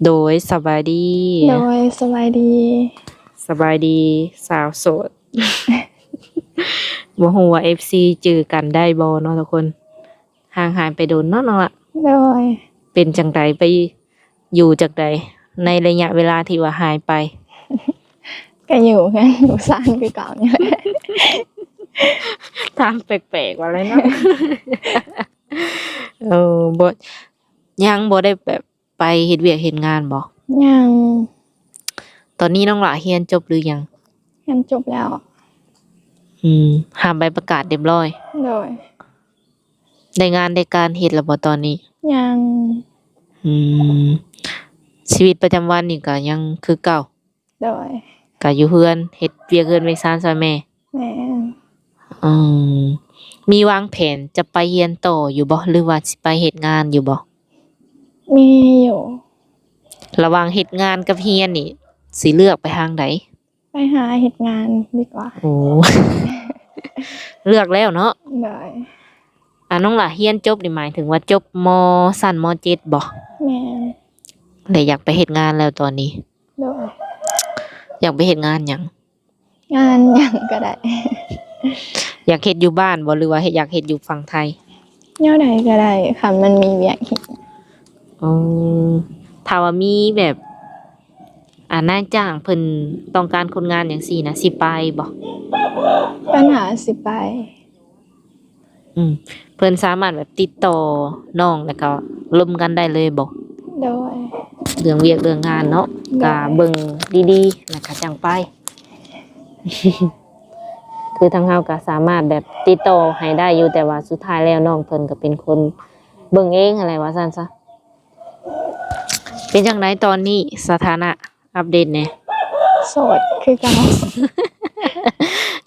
ໂດຍ ສະບາຍດີ. ໂດຍ ສະບາຍດີ. ສະບາຍດີ ສາວໂສດ. ບໍ່ຮູ້ວ່າເອັຟຊີຈື່ກັນໄດ້ບໍ່ເນາະທຸກຄົນ. ຫ່າງຫາຍໄປດົນເນາະນ້ອງລະ. ໂດຍ. ເປັນຈັ່ງໃດ ໄປຢູ່ຈັ່ງໃດ ໃນໄລຍະເວລາທີ່ວ່າຫາຍໄປ? ກະຢູ່ເຮືອນຢູ່ຊານຄືເກົ່ານີ້ແຫຼະ. ຖາມແປກໆວ່າແລ້ວເນາະ. ເອີ ບໍ່ ຍັງບໍ່ໄດ້ແບບ ໄປເຮັດວຽກເຮັດງານບໍ່? ຍັງ. ຕອນນີ້ນ້ອງຫຼ້າຮຽນຈົບຫຼືຍັງ? ຮຽນຈົບແລ້ວ. ອືມ ຮັບໃບປະກາດຮຽບຮ້ອຍ? ໂດຍ. ໄດ້ງານໄດ້ການເຮັດແລ້ວບໍ່ຕອນນີ້? ຍັງ. ອືມ ຊີວິດປະຈຳວັນນີ້ກະຍັງຄືເກົ່າ? ໂດຍ. ກະຢູ່ເຮືອນ ເຮັດວຽກເຮືອນວຽກຊານຊ່ອຍແມ່? ແມ່ນ. ອືມ ມີວາງແຜນຈະໄປຮຽນຕໍ່ຢູ່ບໍ່ ຫຼືວ່າຊິໄປເຮັດງານຢູ່ບໍ່? ມີຢູ່. ລະຫວ່າງເຮັດງານກັບຮຽນນີ້ ຊິເລືອກໄປທາງໃດ? ໄປຫາເຮັດງານດີກວ່າ. ໂອ້ ເລືອກແລ້ວເນາະ. ໂດຍ. ອາ ນ້ອງຫຼ້າຮຽນຈົບນີ້ໝາຍເຖິງວ່າຈົບ ມ ຊັ້ນ ມ ເຈັດ ບໍ່? ແມ່ນ. ແລະຢາກໄປເຮັດງານແລ້ວຕອນນີ້? ໂດຍ. ຢາກໄປເຮັດງານຫຍັງ? ງານຫຍັງກະໄດ້. ຢາກເຮັດຢູ່ບ້ານບໍ່ ຫຼືວ່າເຮັດ ຢາກເຮັດຢູ່ຝັ່ງໄທ? ແນວໃດກະໄດ້ ຄັນມັນມີວຽກເຮັດ. ອໍ ຖ້າວ່າມີແບບ ອາ ນາຍຈ້າງເພິ່ນຕ້ອງການຄົນງານຈັ່ງຊີ້ນະ ຊິໄປບໍ່? ບັນຫາຊິໄປ. ອືມ ເພິ່ນສາມາດແບບຕິດຕໍ່ນ້ອງ ແລ້ວກໍລົມກັນໄດ້ເລີຍບໍ່? ໂດຍ. ເລື່ອງວຽກເລື່ອງງານເນາະ. ໂດຍ. ກະເບິ່ງດີໆ ແລ້ວກະຈັ່ງໄປ. ຄືທາງເຮົາກະສາມາດແບບຕິດຕໍ່ໃຫ້ໄດ້ຢູ່ ແຕ່ວ່າສຸດທ້າຍແລ້ວນ້ອງເພິ່ນກະເປັນຄົນເບິ່ງເອງຫັ້ນແຫຼະ ວ່າຊັ້ນຊະ. ເປັນຈັ່ງໃດຕອນນີ້ສະຖານະ ອັບເດດແດ່? ໂສດຄືເກົ່າ.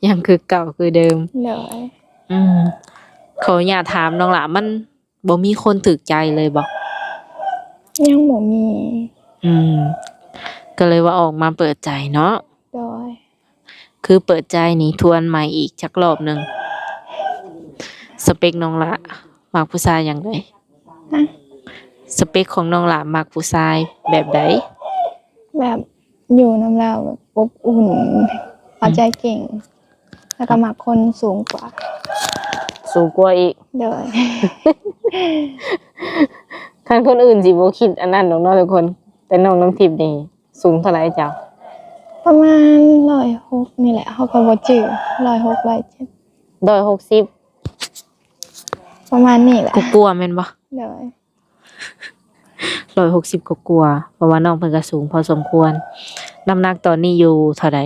ຍັງຄືເກົ່າຄືເດີມ. ໂດຍ. ອືມ ຂໍອະນຸຍາດຖາມນ້ອງຫຼ້າ ມັນບໍ່ມີຄົນຖືກໃຈເລີຍບໍ່? ຍັງບໍ່ມີ. ອືມ ກໍເລີຍວ່າອອກມາເປີດໃຈເນາະ. ໂດຍ. ຄືເປີດໃຈນີ້ ທວນໃໝ່ອີກຈັກລອບໜຶ່ງ. ສະເປັກນ້ອງຫຼ້າມັກຜູ້ຊາຍຢ່າງໃດ? ຮະ? ສະເປັກຂອງນ້ອງຫຼ້າມັກຜູ້ຊາຍແບບໃດ? ແບບຢູ່ນຳລາວແບບອົບອຸ່ນ ເອົາໃຈເກັ່ງ ແລ້ວກໍມັກຄົນສູງກວ່າ. ສູງກວ່າອີກ? ໂດຍ. ຄັນຄົນອື່ນຊິບໍ່ຄິດອັນນັ້ນດອກເນາະທຸກຄົນ ແຕ່ນ້ອງນ້ຳທິບນີ້ ສູງເທົ່າໃດເຈົ້າ? ປະມານຮ້ອຍຫົກນີ້ແຫຼະ ເຮົາກໍບໍ່ຈື່ ຮ້ອຍຫົກ ຮ້ອຍເຈັດ ຮ້ອຍຫົກສິບ ປະມານນີ້ແຫຼະ ກວ່າໆແມ່ນບໍ່? ໂດຍ. ຮ້ອຍຫົກສິບກວ່າໆ ເພາະວ່ານ້ອງເພິ່ນກໍສູງພໍສົມຄວນ. ນ້ຳໜັກຕອນນີ້ຢູ່ເທົ່າໃດ?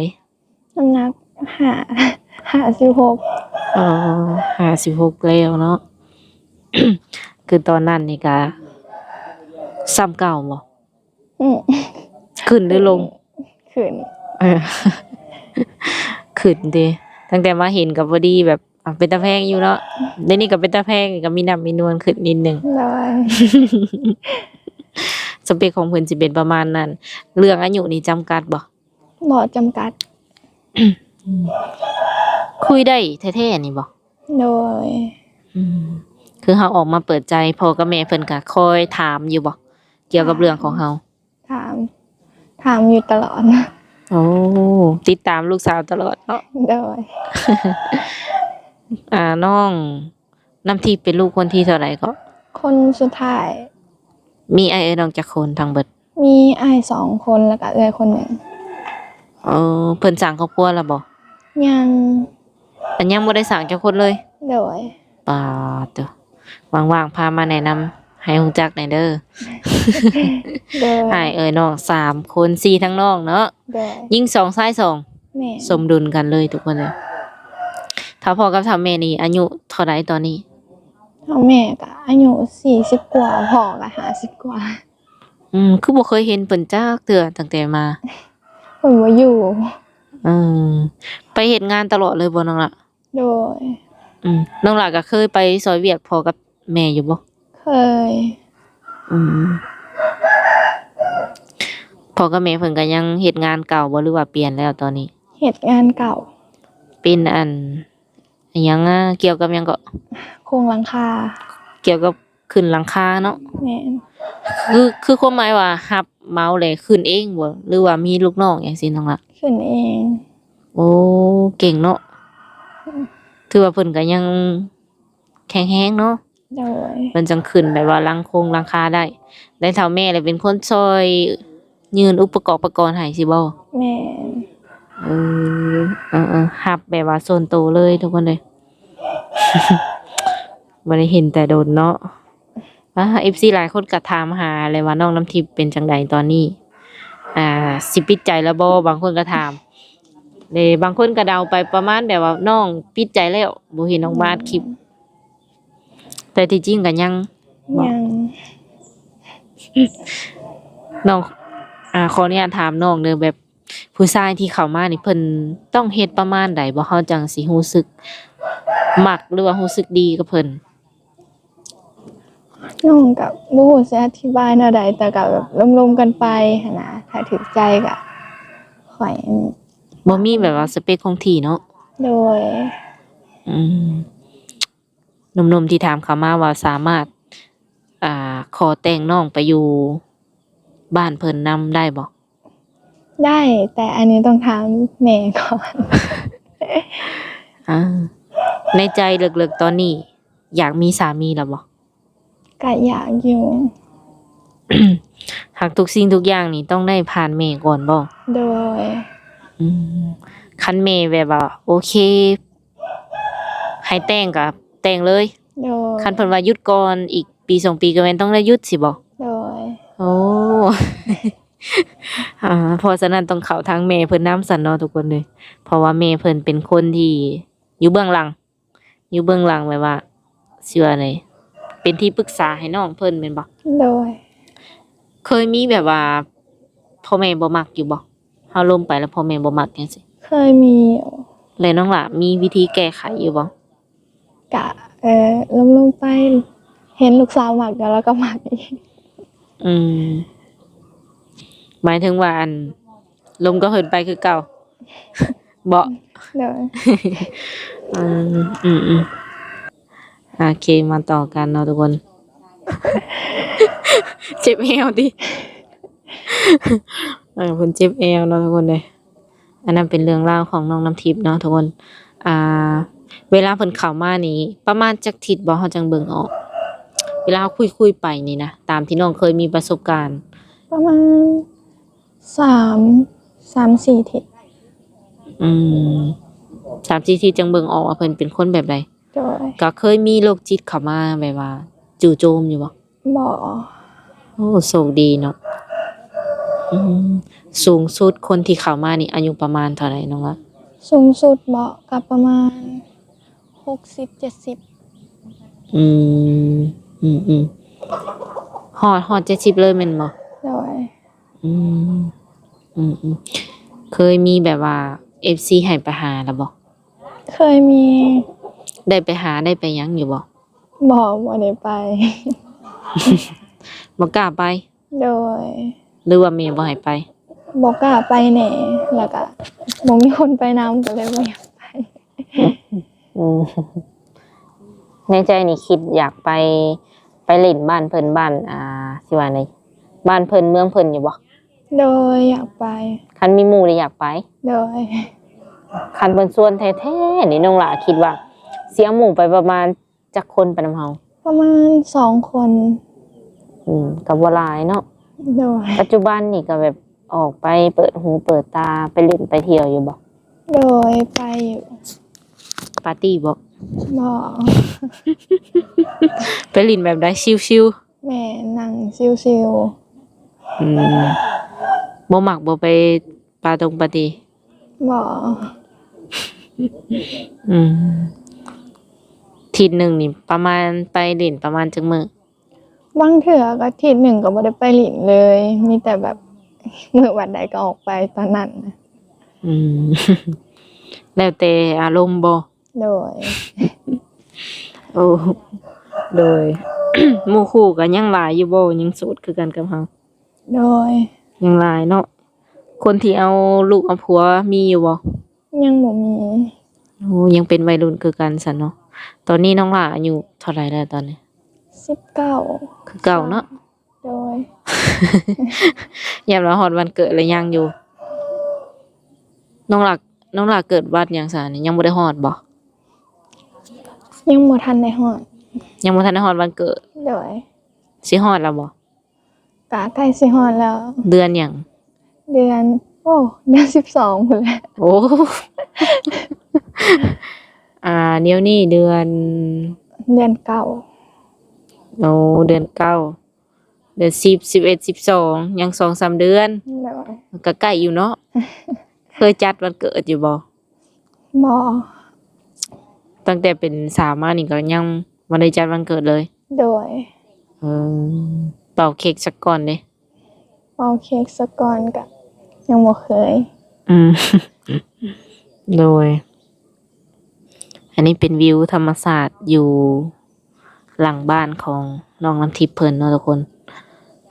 ນ້ຳໜັກຫ້າ ຫ້າສິບຫົກ. ອໍ ຫ້າສິບຫົກແລ້ວເນາະ. ຄືຕອນນັ້ນນີ້ກະສ່ຳເກົ່າບໍ່? ອືມ ຂຶ້ນຫຼືລົງ? ຂຶ້ນ. ເອີ ຂຶ້ນເດ. ຕັ້ງແຕ່ມາເຫັນກໍພໍດີແບບ ອາ ເປັນຕາແພງຢູ່ເນາະ. ດຽວນີ້ກໍເປັນຕາແພງ ກໍມີນ້ຳມີນວນຂຶ້ນນິດໜຶ່ງ. ໂດຍ. ສະເປັກຂອງເພິ່ນຊິເປັນປະມານນັ້ນ. ເລື່ອງອາຍຸນີ້ຈຳກັດບໍ່? ບໍ່ຈຳກັດ. ຄຸຍໄດ້ແທ້ໆນີ້ບໍ່? ໂດຍ. ອືມ ຄືເຮົາອອກມາເປີດໃຈ ພໍ່ກັບແມ່ເພິ່ນກະຄອຍຖາມຢູ່ບໍ່ ກ່ຽວກັບເລື່ອງຂອງເຮົາ? ຖາມ ຖາມຢູ່ຕະຫຼອດ. ໂອ້ ຕິດຕາມລູກສາວຕະຫຼອດເນາະ. ໂດຍ. ອາ ນ້ອງນ້ຳທິບເປັນລູກຄົນທີເທົ່າໃດເກາະ? ຄົນສຸດທ້າຍ. ມີອ້າຍເອື້ອຍນ້ອງຈັກຄົນທັງເບິດ? ມີອ້າຍສອງຄົນ ແລ້ວກະເອື້ອຍຄົນໜຶ່ງ. ເອີ ເພິ່ນສ້າງຄອບຄົວແລ້ວບໍ່? ຍັງ. ອັນຍັງບໍ່ໄດ້ສ້າງຈັກຄົນເລີຍ? ໂດຍ. ປາດໂທ້ ວ່າງໆພາມາແນະນຳໃຫ້ຮູ້ຈັກແດ່ເດີ. ໂດຍ. ອ້າຍເອື້ອຍນ້ອງສາມຄົນ ສີ່ທັງນ້ອງເນາະ. ໂດຍ. ຍິງສອງ ຊາຍສອງ. ແມ່ນ. ສົມດຸນກັນເລີຍທຸກຄົນເລີຍ. ຖ້າພໍ່ກັບຖ້າແມ່ນີ້ອາຍຸເທົ່າໃດຕອນນີ້? ເທົ່າແມ່ກະອາຍຸສີ່ສິບກວ່າ ພໍ່ກະຫ້າສິບກວ່າ. ອືມ ຄືບໍ່ເຄີຍເຫັນເພິ່ນຈັກເທື່ອຕັ້ງແຕ່ມາ? ເພິ່ນບໍ່ຢູ່. ອືມ ໄປເຮັດງານຕະຫຼອດເລີຍບໍ່ນ້ອງລະ? ໂດຍ. ອືມ ນ້ອງຫຼ້າກໍເຄີຍໄປຊ່ອຍວຽກພໍ່ກັບແມ່ຢູ່ບໍ່? ເຄີຍ. ອືມ ພໍ່ກັບແມ່ເພິ່ນກໍຍັງເຮັດງານເກົ່າບໍ່ ຫຼືວ່າປ່ຽນແລ້ວຕອນນີ້? ເຮັດງານເກົ່າ. ເປັນອັນ ອີຫຍັງນະ ກ່ຽວກັບຫຍັງເກາະ? ໂຄງຫຼັງຄາ. ກ່ຽວກັບຂຶ້ນຫຼັງຄາເນາະ? ແມ່ນ. ຄື ຄືຄວາມໝາຍວ່າຮັບເໝົາແລ້ວຂຶ້ນເອງບໍ່ ຫຼືວ່າມີລູກນ້ອງຫຍັງຊີ້ນ້ອງລະ? ຂຶ້ນເອງ. ໂອ້ ເກັ່ງເນາະ. ຖືວ່າເພິ່ນກໍຍັງແຂງແຮງເນາະ. ໂດຍ. ເພິ່ນຈັ່ງຂຶ້ນແບບວ່າຫຼັງຄົງຫຼັງຄາໄດ້ ໄດ້ເທົ່າແມ່ແລ້ວເປັນຄົນຊ່ອຍຍື່ນອຸປະກອບປະກອນໃຫ້ຊີ້ບໍ່? ແມ່ນ. ເອີ ເອີໆ ຮັບແບບວ່າສ່ວນໂຕເລີຍທຸກຄົນເອີຍ. ບໍ່ໄດ້ເຫັນແຕ່ດົນເນາະ. ອ່າ ເອັຟຊີຫຼາຍຄົນກໍຖາມຫາແຫຼະວ່ານ້ອງນ້ຳທິບເປັນຈັ່ງໃດຕອນນີ້ ອ່າ ຊິປິດໃຈແລ້ວບໍ່? ບາງຄົນກໍຖາມເດ້ ບາງຄົນກໍເດົາໄປປະມານແບບວ່ານ້ອງປິດໃຈແລ້ວ ບໍ່ເຫັນອອກມາອັດຄລິບ. ແຕ່ທີ່ຈິງກໍຍັງ ຍັງ. ນ້ອງ ອ່າ ຂໍອະນຸຍາດຖາມນ້ອງເດີ ແບບຜູ້ຊາຍທີ່ເຂົ້າມານີ້ ເພິ່ນຕ້ອງເຮັດປະມານໃດບໍ່ ເຮົາຈັ່ງຊິຮູ້ສຶກມັກ ຫຼືວ່າຮູ້ສຶກດີກັບເພິ່ນ? ນ້ອງກໍບໍ່ຮູ້ຊິອະທິບາຍແນວໃດ ແຕ່ກໍແບບລົມໆກັນໄປຫັ້ນນະ ຖ້າຖືກໃຈກໍຄ່ອຍອັນນີ້. ບໍ່ມີແບບວ່າສະເປັກຄົງທີ່ເນາະ? ໂດຍ. ອືມ ໜຸ່ມໆທີ່ຖາມເຂົ້າມາວ່າສາມາດ ອ່າ ຂໍແຕ່ງນ້ອງໄປຢູ່ບ້ານເພິ່ນນຳໄດ້ບໍ່? ໄດ້ ແຕ່ອັນນີ້ຕ້ອງຖາມແມ່ກ່ອນ. ອ່າ ໃນໃຈເລິກໆຕອນນີ້ ຢາກມີສາມີແລ້ວບໍ່? ກະຢາກຢູ່. ຫາກທຸກສິ່ງທຸກຢ່າງນີ້ຕ້ອງໄດ້ຜ່ານແມ່ກ່ອນບໍ່? ໂດຍ. ອືມ ຄັນແມ່ແບບວ່າໂອເຄ ໃຫ້ແຕ່ງກໍແຕ່ງເລີຍ. ໂດຍ. ຄັນເພິ່ນວ່າຢຸດກ່ອນອີກປີສອງປີ ກໍແມ່ນຕ້ອງໄດ້ຢຸດຊີ້ບໍ່? ໂດຍ. ໂອ້ ອ່າ ເພາະສະນັ້ນຕ້ອງເຂົ້າທາງແມ່ເພິ່ນນຳຊັ້ນເນາະທຸກຄົນເອີຍ ເພາະວ່າແມ່ເພິ່ນເປັນຄົນທີ່ຢູ່ເບື້ອງຫຼັງ ຢູ່ເບື້ອງຫຼັງ ແບບວ່າ ຊິວ່າໃດ ເປັນທີ່ປຶກສາໃຫ້ນ້ອງເພິ່ນແມ່ນບໍ່? ໂດຍ. ເຄີຍມີແບບວ່າພໍ່ແມ່ບໍ່ມັກຢູ່ບໍ່? ເຮົາລົມໄປແລ້ວພໍ່ແມ່ບໍ່ມັກຈັ່ງຊີ້. ເຄີຍມີຢູ່. ແລ້ວນ້ອງຫຼ້າມີວິທີແກ້ໄຂຢູ່ບໍ່? ກະ ເອີ ລົມໆໄປ ເຫັນລູກສາວມັກແລ້ວ ລາວກໍມັກອີກ. ອືມ ໝາຍເຖິງວ່າ ອັນ ລົມກັບເພິ່ນໄປຄືເກົ່າ ບໍ່? ໂດຍ. ອືມ ອືມໆ ໂອເຄ ມາຕໍ່ກັນເນາະທຸກຄົນ. ເຈັບແອວຕິ? ເອີ ເພິ່ນເຈັບແອວເນາະທຸກຄົນເອີຍ. ອັນນັ້ນເປັນເລື່ອງລາວຂອງນ້ອງນ້ຳທິບເນາະທຸກຄົນ. ອ່າ ເວລາເພິ່ນເຂົ້າມານີ້ ປະມານຈັກທິດບໍ່ ເຮົາຈັ່ງເບິ່ງອອກ? ເວລາເຮົາຄຸຍໆໄປນີ້ນະ ຕາມທີ່ນ້ອງເຄີຍມີປະສົບການ. ປະມານ ສາມ ສາມສີ່ທິດ. ອືມ ສາມສີ່ທິດຈັ່ງເບິ່ງອອກວ່າເພິ່ນເປັນຄົນແບບໃດ. ໂດຍ. ກໍເຄີຍມີໂລກຈິດເຂົ້າມາແບບວ່າຈູ່ໂຈມຢູ່ບໍ່? ບໍ່. ໂອ້ ໂຊກດີເນາະ. ອືມ ສູງສຸດຄົນທີ່ເຂົ້າມານີ້ອາຍຸປະມານເທົ່າໃດນ້ອງລະ? ສູງສຸດເບາະ ກໍປະມານຫົກສິບ ເຈັດສິບ. ອືມ ອືມໆ ຮອດ ຮອດເຈັດສິບເລີຍແມ່ນບໍ່? ໂດຍ. ອືມ ອືມໆ ເຄີຍມີແບບວ່າເອັຟຊີໃຫ້ໄປຫາລະບໍ່? ເຄີຍມີ. ໄດ້ໄປຫາ ໄດ້ໄປຫຍັງຢູ່ບໍ່? ບໍ່ ບໍ່ໄດ້ໄປ. ບໍ່ກ້າໄປ? ໂດຍ. ຫຼືວ່າແມ່ບໍ່ໃຫ້ໄປ? ບໍ່ກ້າໄປແດ່ ແລ້ວກະບໍ່ມີຄົນໄປນຳ ກໍເລີຍບໍ່ຢາກໄປ. ອືມ ໃນໃຈນີ້ຄິດຢາກໄປ ໄປຫຼິ້ນບ້ານເພິ່ນ ບ້ານ ອ່າ ຊິວ່າໃດ ບ້ານເພິ່ນເມືອງເພິ່ນຢູ່ບໍ່? ໂດຍ ຢາກໄປ. ຄັນມີໝູ່ນີ້ຢາກໄປ? ໂດຍ. ຄັນເພິ່ນຊວນແທ້ໆນີ້ ນ້ອງຫຼ້າຄິດວ່າຊິເອົາໝູ່ໄປປະມານ ຈັກຄົນໄປນຳເຮົາ? ປະມານສອງຄົນ. ອືມ ກໍບໍ່ຫຼາຍເນາະ. ໂດຍ. ປັດຈຸບັນນີ້ກໍແບບອອກໄປເປີດຫູເປີດຕາ ໄປຫຼິ້ນໄປທ່ຽວຢູ່ບໍ່? ໂດຍ ໄປຢູ່. ປາຕີ້ບໍ່? ບໍ່. ໄປຫຼິ້ນແບບໃດ? ຊິວໆ? ແມ່ນ ນັ່ງຊິວໆ. ອືມ ບໍ່ມັກບໍ່ໄປ ປາຕົງປາຕີ? ບໍ່. ອືມ ທິດໜຶ່ງນີ້ປະມານໄປຫຼິ້ນປະມານຈັກມື້? ບາງເທື່ອກໍທິດໜຶ່ງກໍບໍ່ໄດ້ໄປຫຼິ້ນເລີຍ ມີແຕ່ແບບມື້ວັນໃດກໍອອກໄປຕອນນັ້ນ. ອືມ ແລ້ວແຕ່ອາລົມບໍ່? ໂດຍ. ໂອ້ ໂດຍ. ໝູ່ຄູ່ກໍຍັງຫຼາຍຢູ່ບໍ່? ຍັງໂສດຄືກັນກັບເຮົາ? ໂດຍ. ຍັງຫຼາຍເນາະ. ຄົນທີ່ເອົາລູກເອົາຜົວມີຢູ່ບໍ່? ຍັງບໍ່ມີ. ໂອ້ ຍັງເປັນໄວລຸ້ນຄືກັນຊັ້ນເນາະ. ຕອນນີ້ນ້ອງຫຼ້າອາຍຸເທົ່າໃດແລ້ວຕອນນີ້? ສິບເກົ້າ. ຄືເກົ່າເນາະ. ໂດຍ ຢ້ານວ່າຮອດວັນເກີດແລ້ວຍັງຢູ່. ນ້ອງຫຼ້າ ນ້ອງຫຼ້າເກີດວັນຫຍັງຊະນີ້ ຍັງບໍ່ໄດ້ຮອດບໍ່? ຍັງບໍ່ທັນໄດ້ຮອດ. ຍັງບໍ່ທັນໄດ້ຮອດວັນເກີດ. ໂດຍ. ຊິຮອດແລ້ວບໍ່? ກະໃກ້ຊິຮອດແລ້ວ. ເດືອນຫຍັງ? ເດືອນ ໂອ້ ເດືອນສິບສອງພຸ້ນແຫຼະ. ໂອ້ ອ່າ ດຽວນີ້ເດືອນ ເດືອນເກົ້າ. ໂອ້ ເດືອນເກົ້າ ເດືອນສິບ ສິບເອັດ ສິບສອງ ຍັງສອງສາມເດືອນ. ໂດຍ. ກະໃກ້ຢູ່ເນາະ. ເຄີຍຈັດວັນເກີດຢູ່ບໍ່? ບໍ່. ຕັ້ງແຕ່ເປັນສາວມານີ້ກໍຍັງບໍ່ໄດ້ຈັດວັນເກີດເລີຍ? ໂດຍ. ເອີ ເປົ່າເຄັກສາກ່ອນເດ້. ເປົ່າເຄັກສາກ່ອນກະຍັງບໍ່ເຄີຍ. ອືມ ໂດຍ. ອັນນີ້ເປັນວິວທຳມະຊາດຢູ່ຫຼັງບ້ານຂອງນ້ອງນ້ຳທິບເພິ່ນເນາະທຸກຄົນ.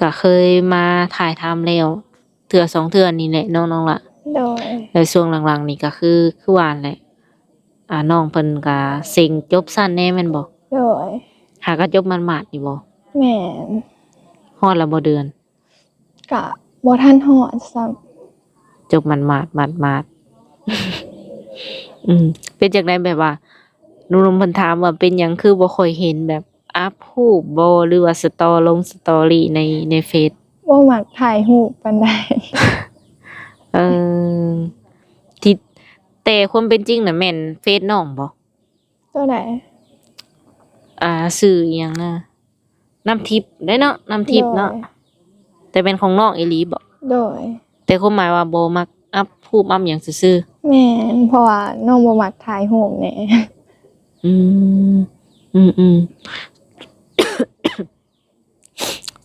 ກະເຄີຍມາຖ່າຍທຳແລ້ວ ເທື່ອສອງເທື່ອນີ້ແຫຼະເນາະນ້ອງຫຼ້າ. ໂດຍ. ແລ້ວຊ່ວງຫຼັງໆນີ້ກໍຄື ຄືວ່າຫັ້ນແຫຼະ ອ່າ ນ້ອງເພິ່ນກໍເສັງຈົບຊັ້ນແດ່ແມ່ນບໍ່? ໂດຍ. ຫາກໍຈົບໝາດໆນີ້ບໍ່? ແມ່ນ. ຮອດແລ້ວບໍ່ເດືອນ? ກະບໍ່ທັນຮອດຊ້ຳ. ຈົບໝາດໆ ໝາດໆ. ອືມ ເປັນຈັ່ງໃດ ແບບວ່າ ໜຸ່ມໆເພິ່ນຖາມວ່າ ເປັນຫຍັງຄືບໍ່ຄ່ອຍເຫັນແບບ ອັບຮູບບໍ່ ຫຼືວ່າສະຕໍ ລົງສະຕໍຣີໃນ ໃນເຟສ? ບໍ່ມັກຖ່າຍຮູບປານໃດ. ເອີ ທີ່ ແຕ່ຄວາມເປັນຈິງນະແມ່ນເຟສນ້ອງບໍ່? ໂຕໃດ? ອ່າ ຊື່ອີ່ຫຍັງນະ? ນ້ຳທິບເດ້ເນາະ ນ້ຳທິບເນາະ. ໂດຍ. ແຕ່ແມ່ນຂອງນ້ອງອີ່ຫຼີບໍ? ໂດຍ. ແຕ່ຄວາມໝາຍວ່າບໍ່ມັກອັບຮູບອັບຫຍັງຊື່ໆ? ແມ່ນ ເພາະວ່ານ້ອງບໍ່ມັກຖ່າຍຮູບແດ່. ອືມ ອືມໆ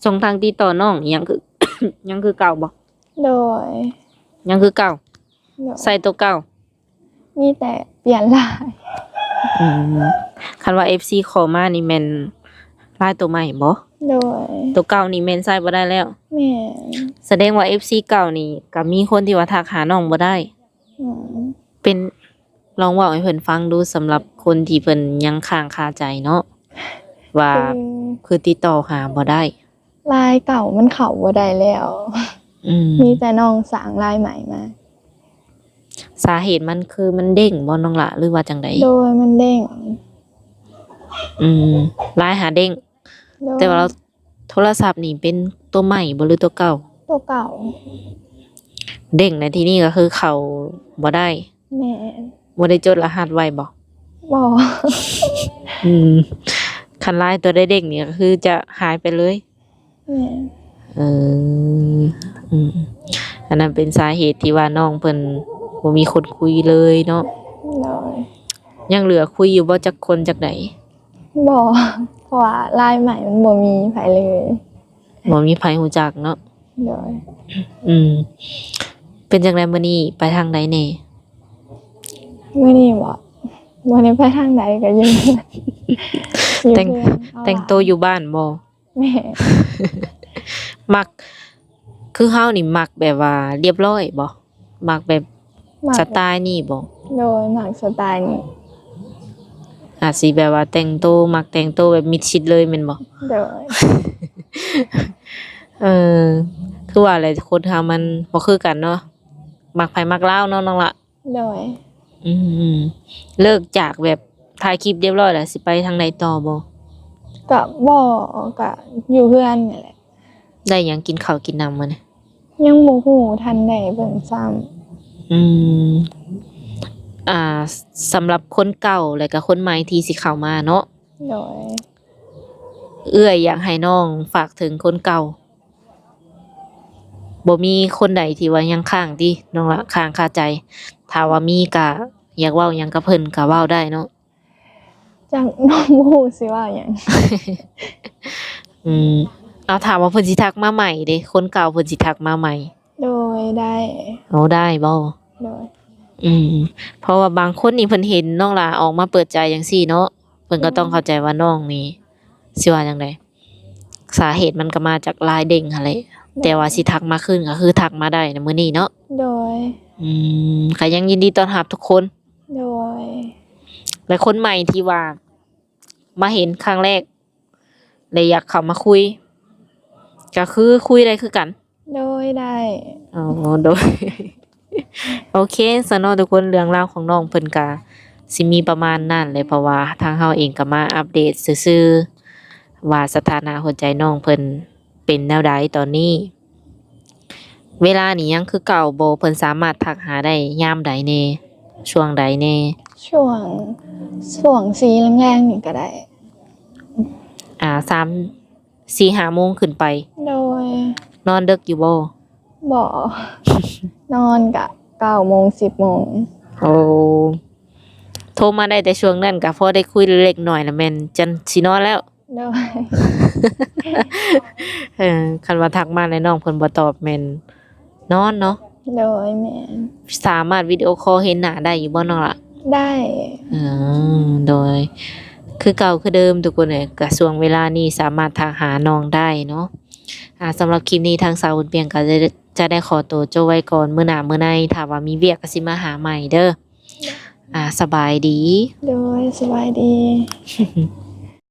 ຊ່ອງທາງຕິດຕໍ່ນ້ອງຍັງຄື ຍັງຄືເກົ່າບໍ່? ໂດຍ. ຍັງຄືເກົ່າ. ໂດຍ. ໃຊ້ໂຕເກົ່າ. ມີແຕ່ປ່ຽນລາຍ. ອືມ ຄັນວ່າເອັຟຊີຂໍມານີ້ແມ່ນລາຍໂຕໃໝ່ບໍ? ໂດຍ. ໂຕເກົ່ານີ້ແມ່ນໃຊ້ບໍ່ໄດ້ແລ້ວ? ແມ່ນ. ສະແດງວ່າເອັຟຊີເກົ່ານີ້ກໍມີຄົນທີ່ວ່າທັກຫານ້ອງບໍ່ໄດ້. ອືມ. ເປັນ ລອງເວົ້າໃຫ້ເພິ່ນຟັງດູ ສຳລັບຄົນທີ່ເພິ່ນຍັງຄ້າງຄາໃຈເນາະ ວ່າ ຄື ຄືຕິດຕໍ່ຫາບໍ່ໄດ້. ລາຍເກົ່າມັນເຂົ້າບໍ່ໄດ້ແລ້ວ. ອືມ. ມີແຕ່ນ້ອງສ້າງລາຍໃໝ່ມາ. ສາເຫດມັນຄືມັນເດ້ງບໍນ້ອງຫຼ້າ ຫຼືວ່າຈັ່ງໃດ? ໂດຍ ມັນເດ້ງ. ອືມ ລາຍຫາເດ້ງ. ໂດຍ. ແຕ່ວ່າລາວ ໂທລະສັບນີ້ເປັນໂຕໃໝ່ບໍ່ ຫຼືໂຕເກົ່າ? ໂຕເກົ່າ. ເດ້ງໃນທີ່ນີ້ກໍຄືເຂົ້າບໍ່ໄດ້. ແມ່ນ. ບໍ່ໄດ້ຈົດລະຫັດໄວ້ບໍ? ບໍ່. ອືມ ຄັນລາຍໂຕໃດເດ້ງນີ້ກໍຄືຈະຫາຍໄປເລີຍ. ແມ່ນ. ເອີ ອືມ ອັນນັ້ນເປັນສາເຫດທີ່ວ່ານ້ອງເພິ່ນບໍ່ມີຄົນຄຸຍເລີຍເນາະ. ໂດຍ. ຍັງເຫຼືອຄຸຍຢູ່ບໍ່ ຈັກຄົນຈັກໃດ? ບໍ່ ເພາະວ່າລາຍໃໝ່ມັນບໍ່ມີໃຜເລີຍ. ບໍ່ມີໃຜຮູ້ຈັກເນາະ. ໂດຍ. ອືມ ເປັນຈັ່ງໃດມື້ນີ້ ໄປທາງໃດແດ່? ມື້ນີ້ບໍ? ບໍ່ໄດ້ໄປທາງໃດ ກໍຢູ່ເຮືອນ. ແຕ່ງ ແຕ່ງໂຕຢູ່ບ້ານບໍ? ແມ່ນ. ມັກ ຄືເຮົານີ້ມັກແບບວ່າລຽບຮ້ອຍບໍ? ມັກແບບ ມັກ ສະໄຕນີ້ບໍ? ໂດຍ ມັກສະໄຕນີ້. ອາດຊິແບບວ່າແຕ່ງໂຕ ມັກແຕ່ງໂຕແບບມິດຊິດເລີຍແມ່ນບໍ? ໂດຍ. ເອີ ຄືວ່າແຫຼະ ຄົນເຮົາມັນບໍ່ຄືກັນເນາະ ມັກໃຜມັກລາວເນາະນ້ອງລະ. ໂດຍ. ອືມ ເລີກຈາກແບບຖ່າຍຄລິບລຽບຮ້ອຍແລ້ວ ຊິໄປທາງໃດຕໍ່ບໍ່? ກະບໍ່ ກະຢູ່ເຮືອນນີ້ແຫຼະ. ໄດ້ຫຍັງກິນເຂົ້າກິນນ້ຳມື້ນີ້? ຍັງບໍ່ຮູ້ ທັນໄດ້ເບິ່ງຊ້ຳ. ອືມ ອ່າ ສຳລັບຄົນເກົ່າ ແລະກະຄົນໃໝ່ທີ່ຊິເຂົ້າມາເນາະ. ໂດຍ. ເອື້ອຍຢາກໃຫ້ນ້ອງຝາກເຖິງຄົນເກົ່າ ບໍ່ມີຄົນໃດທີ່ວ່າຍັງຄ້າງຕິ ນ້ອງລະ ຄ້າງຄາໃຈ? ຖ້າວ່າມີກະຢາກເວົ້າຫຍັງກັບເພິ່ນກະເວົ້າໄດ້ເນາະ. ຈັກ ນ້ອງບໍ່ຮູ້ຊິເວົ້າຫຍັງ. ອືມ ເອົາ ຖ້າວ່າເພິ່ນຊິທັກມາໃໝ່ເດ ຄົນເກົ່າເພິ່ນຊິທັກມາໃໝ່? ໂດຍ ໄດ້. ໂອ້ ໄດ້ບໍ່? ໂດຍ. ອືມ ເພາະວ່າບາງຄົນນີ້ເພິ່ນເຫັນນ້ອງຫຼ້າອອກມາເປີດໃຈຈັ່ງຊີ້ເນາະ ເພິ່ນກໍຕ້ອງເຂົ້າໃຈວ່ານ້ອງນີ້ ຊິວ່າຈັ່ງໃດ ສາເຫດມັນກໍມາຈາກລາຍເດ້ງຫັ້ນແຫຼະ. ໂດຍ. ແຕ່ວ່າຊິທັກມາຄືນກໍຄືທັກມາໄດ້ໃນມື້ນີ້ເນາະ. ໂດຍ. ອືມ ກໍຍັງຍິນດີຕ້ອນຮັບທຸກຄົນ. ໂດຍ. ແລະຄົນໃໝ່ທີ່ວ່າມາເຫັນຄັ້ງແລກ ແລະຢາກເຂົ້າມາຄຸຍ ກໍຄືຄຸຍໄດ້ຄືກັນ? ໂດຍ ໄດ້. ອໍ ໂດຍ ໂອເຄຊະເນາະທຸກຄົນ, ເລື່ອງລາວຂອງນ້ອງເພິ່ນກະຊິມີປະມານນັ້ນແຫຼະ ເພາະວ່າທາງເຮົາເອງກໍມາອັບເດດຊື່ໆ ວ່າສະຖານະຫົວໃຈນ້ອງເພິ່ນເປັນແນວໃດຕອນນີ້. ເວລານີ້ຍັງຄືເກົ່າບໍ່? ເພິ່ນສາມາດທັກຫາໄດ້ຍາມໃດແດ່? ຊ່ວງໃດແດ່? ຊ່ວງ ຊ່ວງສີ່ແລງໆນີ້ກໍໄດ້. ອ່າ ສາມ ສີ່ຫ້າໂມງຂຶ້ນໄປ. ໂດຍ. ນອນເດິກຢູ່ບໍ່? ບໍ່ ນອນກະເກົ້າໂມງ ສິບໂມງ. ໂອ້ ໂທມາໄດ້ແຕ່ຊ່ວງນັ້ນ ກະພໍໄດ້ຄຸຍເລັກນ້ອຍລະແມ່ນຈັ່ງຊິນອນແລ້ວ. ໂດຍ. ເອີ ຄັນວ່າທັກມາແລ້ວນ້ອງເພິ່ນບໍ່ຕອບແມ່ນນອນເນາະ. ໂດຍ ແມ່ນ. ສາມາດວິດີໂອຄໍເຫັນໜ້າໄດ້ຢູ່ບໍ່ນ້ອງລະ? ໄດ້. ອືມ ໂດຍ ຄືເກົ່າຄືເດີມທຸກຄົນເອີຍ, ກະຊ່ວງເວລານີ້ສາມາດທັກຫານ້ອງໄດ້ເນາະ. ອ່າ ສຳລັບຄລິບນີ້ທາງສາວບຸນປຽງກໍຈະ ຈະໄດ້ຂໍໂຕຈົບໄວ້ກ່ອນ, ມື້ໜ້າມື້ໃນຖ້າວ່າມີວຽກກໍຊິມາຫາໃໝ່ເດີ. ອ່າ ສະບາຍດີ. ໂດຍ ສະບາຍດີ.